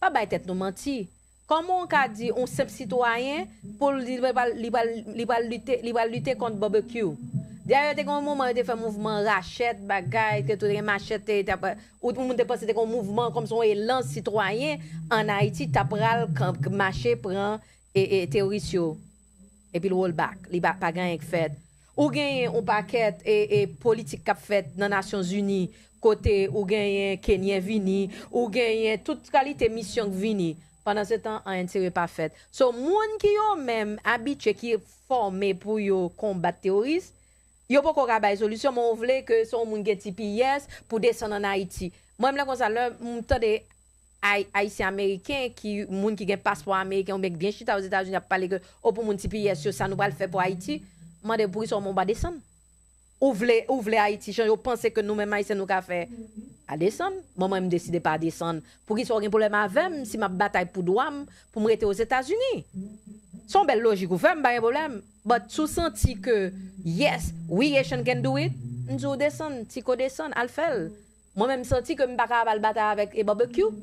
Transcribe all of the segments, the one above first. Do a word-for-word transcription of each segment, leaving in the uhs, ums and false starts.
Pa bay tèt nou manti. Kòman w ka di yon senp sitwayen pou l, li pral, li pral, li pral lite, li pral lite kont barbecue? Dayè, te gen yon moman yo te fè mouvman rachèt, bagay, te tou te gen machèt, te, te ap, ou, moun te panse te gen yon mouvman kòmsi yon elan sitwayen ann Ayiti t ap pral kan-, mache pran e, e, teworis yo. Epi l roll back. Li pa, pa gen anyen k fèt. Ou genyen yon pakèt e, e, politik k ap fèt nan Nasyonzini, kote ou genyen Kenyen vini, ou genyen tout kalite misyon k vini. Pandansetan, anyen serye pa fèt. So, moun ki yo menm abitye, ki fòme pou yo konbat teworis, yo poko ka bay solisyon, men w vle ke se yon moun gen T P S pou desann ann Ayiti. Mwen, m lè konsa, lè m tande Ay-, Ayisyen Ameriken, ki, moun ki gen paspò ameriken oubyen ki byen chita Ozetazini ap pale ke, o, pou moun T P S yo, sa nou pral fè pou Ayiti, m mande poukisa w pa desann? Ou vle, ou vle Ayiti chanje, ou panse ke nou menm Ayisyen nou ka fè? A desann. Mwen, mwen, m deside pa desann. Poukisa w gen pwoblèm avè m si m ap batay pou dwa m pou m rete Ozetazini? Se yon bèl lojik ou fè, m pa gen pwoblèm. But si w santi ke, yes, we Haitian can do it, m di w desann, Tiko desann, al fè l. Mwen menm, m santi ke m pa kapab al batay avèk e barbecue.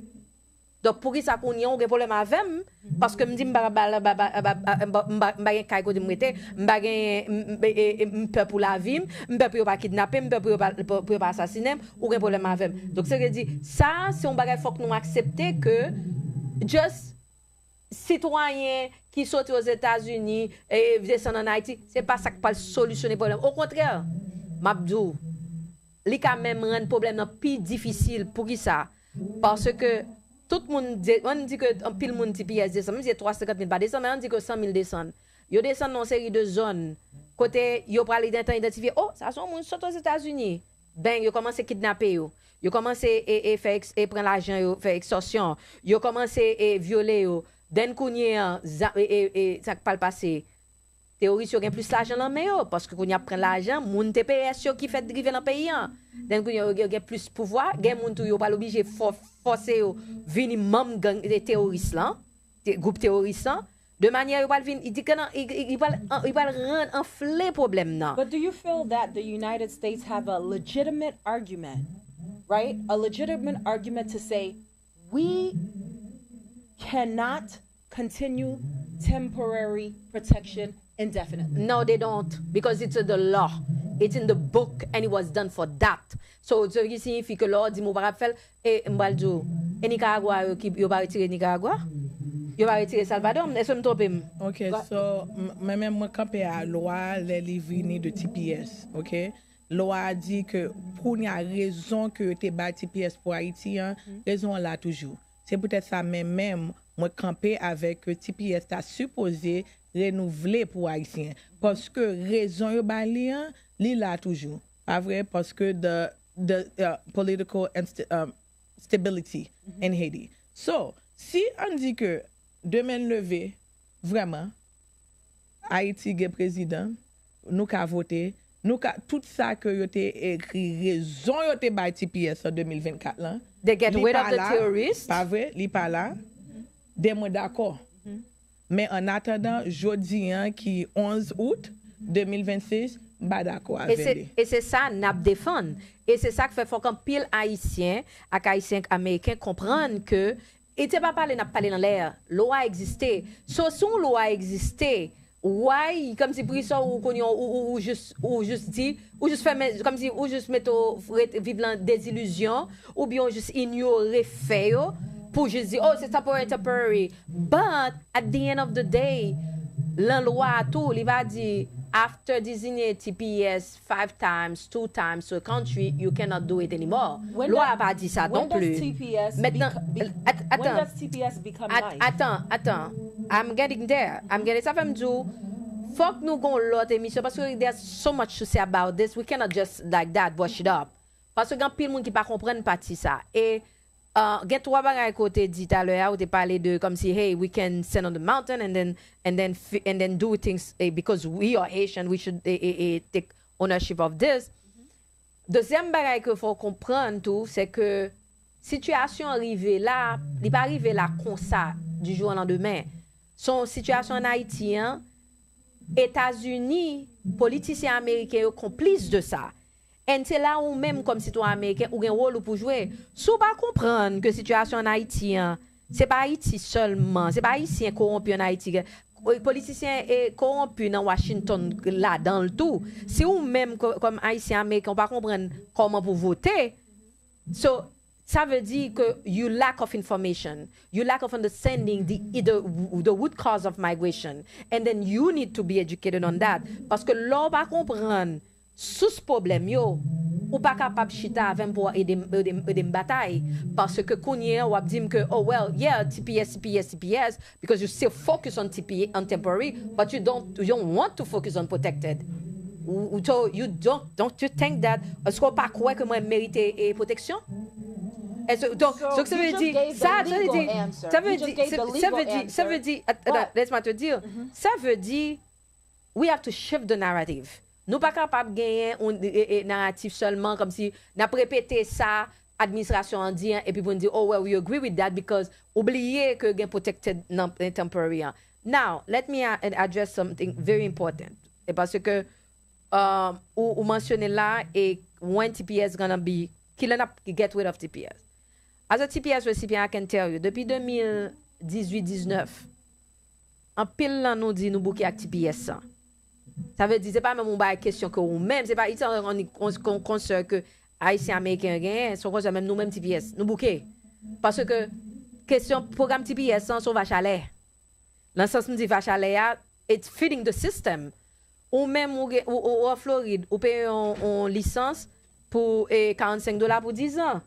Donk, poukisa kounye a w gen pwoblèm avè m? Paske m di m pa, ba, ba, ba, ba, ba, m pa, m pa, m pa gen kay kote m rete, m pa gen, m, m, e, e, m pè pou lavi m, m pè pou yo pa kidnape m, m pè pou yo pa, pou, pou yo pa asasinen m, ou gen pwoblèm avè m. Donk, se vle di, sa, se yon bagay fòk nou aksepte ke just sitwayen ki soti Ozetazini e desann ann Ayiti, se pa sa k pral solisyone pwoblèm. Okontrè, m ap di w, li ka menm rann pwoblèm nan pi difisil. Poukisa? Paske tout moun, de-, ann di ke anpil moun T P S desann, menm si se twa senkant mil pa desann, men ann di ke san mil desann. Yo desann nan yon seri de zòn kote yo pral idantan idantifye, o, sa se yon moun sot Ozetazini. Bang, yo kòmanse kidnape yo. Yo kòmanse e, e fè eks-, e pran lajan yo, fè ekstòsyon. Yo kòmanse e vyole yo. Then kounye an, za-, e, e, e, sa k pral pase? Teworis yo gen plis lajan nan men yo, paske kounye a ap pran lajan moun T P S yo ki fèt rive nan peyi an. Then kounye a yo gen, gen plis pouvwa, gen moun tou yo pral oblije fò-, fòse yo vini manm gang, e, teworis lan, te-, gwoup teworis lan, de manyè yo pral vin, i di ke nan, i, i, i pral, i pral rann anfle pwoblèm nan. But do you feel that the United States have a legitimate argument, right? A legitimate argument to say we cannot continue temporary protection indefinitely. No, they don't, because it's in the law. It's in the book, and it was done for that. So, sa ki siyifi ke lè w di m ou pa kab fè l, e m pral di w, e Nicaragua yo ki, yo pa retire Nicaragua? Yo pa retire Salvador? Èske m twonpe m? Ok, so, m- mwen menm mwen kanpe a lwa lè li vini de T P S, ok? Lwa a di ke kounye a rezon ke yo te bay T P S pou Ayiti an, rezon an la toujou. Se poutèt sa mwen menm mwen kanpe avèk ke T P S ta sipoze renouvle pou Ayisyen. Paske rezon yo bay li an, li la toujou. Pa vre? Paske the, the uh, political inst- um, stability in Haiti. So, si ann di ke demen n leve, vrèman, Ayiti gen prezidan, nou ka vote, nou ka, tout sa ke yo te ekri, rezon yo te bay T P S an de mil vennkat lan, They get li rid pa of the la, terrorists. Pa vre? Li pa la. Den mwen dakò. Men an atandan, jodi an ki onz out de mil vennsis, m pa dakò E avè se, li. e se sa n ap defann. E se sa k fè fòk anpil Ayisyen ak Ayisyen Ameriken konprann ke, e se pa pale n ap pale nan lè, lwa egziste. So, si yon lwa egziste, why, kòmsi poukisa ou kounye a ou, ou, ou jis, ou jis di, ou jis fèmen, kòmsi ou jis mete w ret- viv nan dezilizyon, oubyen ou jis inyore fè yo, pou jis di, oh, se temporary, temporary. But, at the end of the day, nan lwa a tou, li pa di, after designated T P S five times, two times to a country, you cannot do it anymore. When Lwa does- a pa di sa When non plis. does T P S Maintenant, beco- be- at- when attends. Does T P S become At- life? Attends, attends. I'm getting there. I'm getting, sa fè m di w, fòk nou gon lòt emisyon, paske there's so much to say about this. We cannot just like that brush it up. Paske gen anpil moun ki pa konprann pati sa. E uh, gen twa bagay kote di talè a, ou te pale de kòmsi, hey, we can stand on the mountain and then, and then, fi- and then do things eh, because we are Haitian, we should eh, eh, eh, take ownership of this. Dezyèm bagay ke fò w konprann tou, se ke sitiyasyon an rive la, li pa rive la konsa, du jour au lendemain. Se yon sitiyasyon ann Ayiti an, Etazini, politisyen ameriken yo konplis de sa. And se la ou menm kòm sitwayen ameriken, ou gen wòl ou pou jwe. Si w pa konprann ke sitiyasyon ann Ayiti an, Se pa Ayiti sèlman, se pa Ayisyen kowonpi ann Ayiti. Politisyen e kowonpi nan Washington ladan l tou. Si ou menm ko- kòm Ayisyen Ameriken, ou pa konprann kòman pou vote, so, sa vle di ke you lack of information, you lack of understanding the, the, the root cause of migration, and then you need to be educated on that. Paske lè w pa konprann sous pwoblèm yo, ou pa kapab chita avè m pou w ede m, ede m, ede m batay. Paske kounye a, w ap di m ke, oh, well, yeah, T P S, T P S, T P S, because you still focus on T P, on temporary, but you don't, you don't want to focus on protected. Ou- ou- So you don't, don't you think that, èske w pa kwè ke mwen merite e pwoteksyon? Èske- donc, So, donc, ça you veut just dire, gave the ça, ça veut legal dire, answer. ça veut You just dire, gave ça, the ça legal veut dire, ça answer. veut dire, attends, What? Laisse-moi te dire, ça veut dire, we have to shift the narrative. Nou pa kapab genyen yon e, e, naratif sèlman kòmsi n ap repete sa administrasyon an di an, epi pou n di, oh, well, we agree with that because ou bliye ke gen protected nan temporary an. Now, let me a- address something very important. E paske um, ou, ou mansyone la, e when T P S gonna be, kilè n ap get rid of T P S? As a T P S recipient, I can tell you, depi de mil dizuit diznèf, anpil nan nou di nou bouke ak T P S an. Sa vle di, se pa menm yon bagay kesyon ke ou menm, se pa, it's not only kon- kon- konsè ke Ayisyen Ameriken genyen, se yon konsè menm nou menm T P S, nou bouke. Paske kesyon pwogram T P S an, se yon vach a lè. Nan sans m di vach a lè a, it's feeding the system. Ou menm, ou, gen- ou, ou, ou an Florid, ou peye yon, yon lisans pou e, karannsenk dola pou diz an.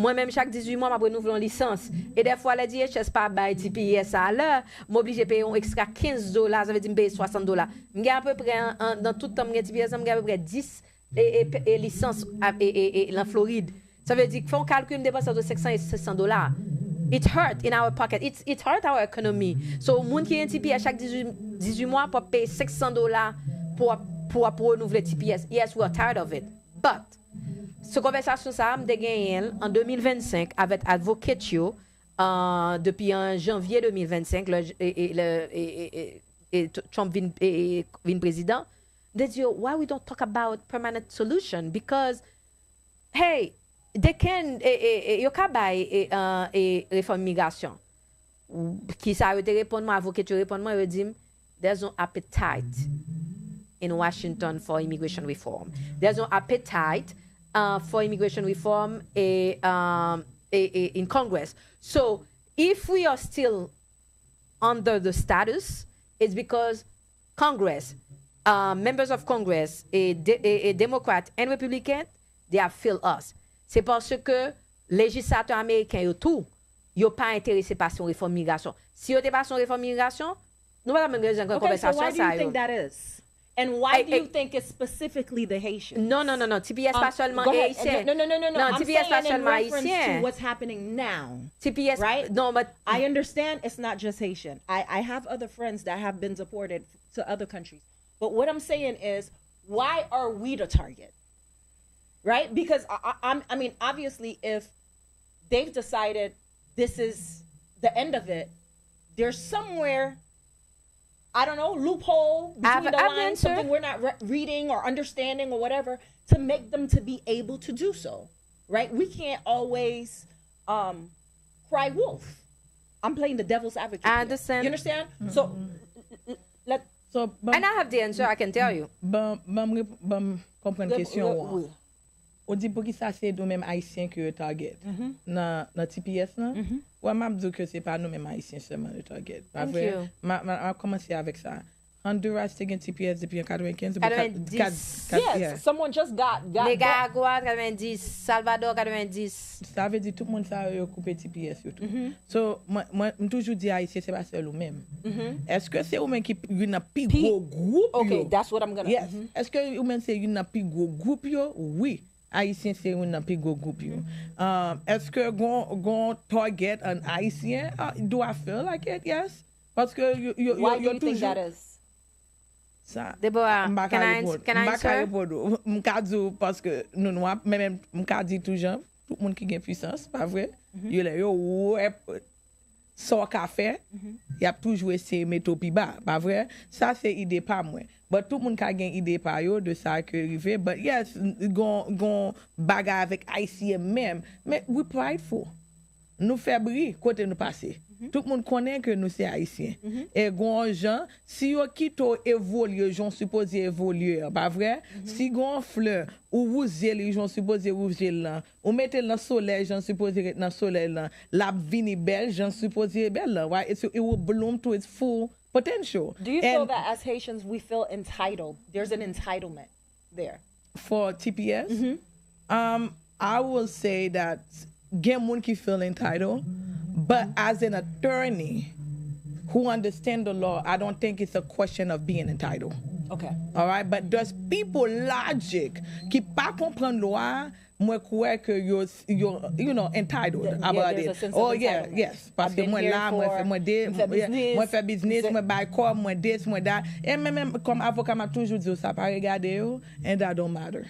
Mwen menm, chak dizuit mwa, m ap renouvle yon lisans. E dèfwa, lè D H S pa bay T P S a lè, m oblije peye yon ekstra kenz dola, sa vle di m peye swasant dola. M gen apeprè, an- an- nan tout tan m gen T P S, m gen apeprè dis e, e, e lisans a- e, e, e, lan Florid. Sa vle di, fè yon kalkil, m depanse ant senk san e sèt san dola. It hurt in our pocket. It's, it hurt our economy. So, moun ki gen T P S chak dizuit, dizuit mwa, pou ap peye senk san dola pou ap, pou ap renouvle T P S. Yes, we are tired of it. But, se konvèsasyon sa a, m te genyen l an de mil vennsenk avèk advocate yo, uh, depi an janvye de mil vennsenk, lè, e, e, lè, e, e, e, e, Trump vin, e, e, vin prezidan. M te di yo, why we don't talk about permanent solution? Because, hey, they can, e, e, e, yo ka bay e, uh, e, refòm imigrasyon. Kisa yo te reponn mwen, avocat yo reponn mwen, yo di m, there's no appetite in Washington for immigration reform. There's no appetite uh, for immigration reform e, um, e, e, in Congress. So, if we are still under the status, it's because Congress, uh, members of Congress, e, de, e, e Democrat and Republican, they have failed us. Se paske lejislatè ameriken yo tou, yo pa enterese pase yon refòm migrasyon. Si yo te pase yon refòm migrasyon, nou pa t ap menm bezwen gen Okay, so why konvèsasyon do sa you yo. think that is? And why Hey, do you hey. think it's specifically the Haitians? Non, non, non, non. T P S Um, pa sèlman go ahead. Ayisyen. No, no, no, no, no. Non, I'm T P S pa saying in sèlman reference Ayisyen. To what's happening now. T P S, Right? Non, but I understand it's not just Haitian. I, I have other friends that have been deported to other countries. But what I'm saying is, why are we the target? Right? Because I, I, I'm, I mean, obviously, if they've decided this is the end of it, there's somewhere, I don't know, loophole between I've- the I've lines, answered. Something we're not re- reading or understanding or whatever, to make them to be able to do so, right? We can't always um, cry wolf. I'm playing the devil's advocate. I Here. Understand. You understand? So l- l- let So, ban, And I have the answer, I can tell you. ban, ban, m rep- ban m konprann Rep- kesyon re- ou an. oui. Ou di poukisa se nou menm Ayisyen ki yo target nan, nan T P S lan? Wè, m ap di w ke se pa nou menm Ayisyen sèlman yo target. Pa Thank vre? You. M a, m a, m a kòmanse avèk sa. Honduras te gen T P S depi an katrevenkenz. Epi kat- Katrevendiz. kat- kat- Yes, yeah. Someone just got, got Nicaragua, katrevendiz. Salvador, katrevendiz. Sa vle di tout moun sa yo, yo koupe T P S yo tou. So, mwen, mwen, m toujou di Ayisyen se pa sèl ou menm. Èske se ou menm ki youn nan pi gwo gwoup yo? Okay, that's what I'm gonna. Yes. Èske ou menm se youn nan pi gwo gwoup yo? Wi. Ayisyen se youn nan pi gwo gwoup yo. Um, èske gon, gon target an Ayisyen? Uh, do I feel like it? Yes. Paske yo, yo, yo, Why do yo you think that toujou. Is? Sa, Deborah, m pa can ka I ans- reponn. can I M pa ka answer? Reponn ou. M ka di w paske nou nwa, men menm m ka di tou jan, tout moun ki gen pwisans, pa vre? Yo lè yo wè sa w ka fè, y ap toujou eseye mete w pi ba, pa vre? Sa se ide pa mwen. But tout moun ka gen ide pa yo de sa ke rive. But yes, gon, gon bagay avèk Ayisyen menm. Men we prideful. nou fè bri kote nou pase. Tout moun konnen ke nou se Ayisyen. E gon jan, si yo kite w evolye jan w sipoze evolye an, pa vre? Si gon flè, ou wouze li jan w sipoze wouze l lan, ou mete l nan solèy jan l sipoze ret nan solèy lan, l ap vini bèl jan l sipoze bèl lan. Right? It's, it will bloom to its full potential. Do you feel And that as Haitians we feel entitled? There's an entitlement there. For T P S, um, I will say that gen moun ki feel entitled, but as an attorney who understand the law, I don't think it's a question of being entitled. Okay. All right, but there's people logic ki pa konprann lwa, mwen kwè ke yo, yo, you know, entitled Yeah, about there's a it. Sense of Oh yeah, entitlement. Yes, I've paske been mwen here la, mwen for- fè, mwen de, mwen fè yeah, biznis. Mwen fè biznis, Se- mwen bay kòb, mwen this, mwen that. E menm, menm kòm avoka, m ap toujou di w sa, pa regade yo, and that don't matter.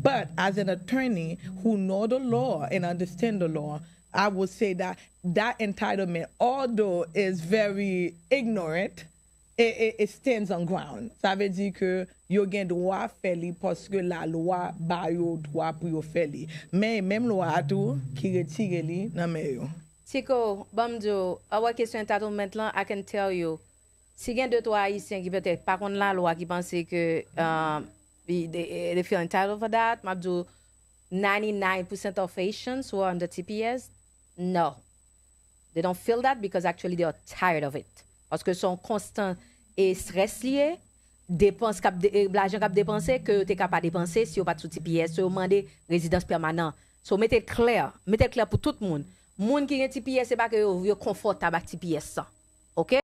But as an attorney who know the law and understand the law, I would say that that entitlement, although is very ignorant, it, it, it stands on ground. Sa vle di ke yo gen dwa fè li paske lalwa ba yo dwa pou yo fè li. Men menm lwa a tou ki retire li nan men yo. Tiko, ban m di w, a wè kesyon entitlement lan, I can tell you, si gen de twa Ayisyen ki petèt pa konn lalwa, ki panse ke um, they, they feel entitled for that, m ap di w, ninety-nine percent of Haitians who are under T P S, no. They don't feel that because actually they are tired of it. Paske se yon konstan e stress li ye, depans k ap de, e lajan k ap depanse ke yo te ka pa depanse si yo pa t sou T P S, so yo mande rezidans pèmanan. So mete l klè, mete l klè pou tout moun. Moun ki gen T P S, se pa ke yo, yo konfòtab ak T P S lan. Oke?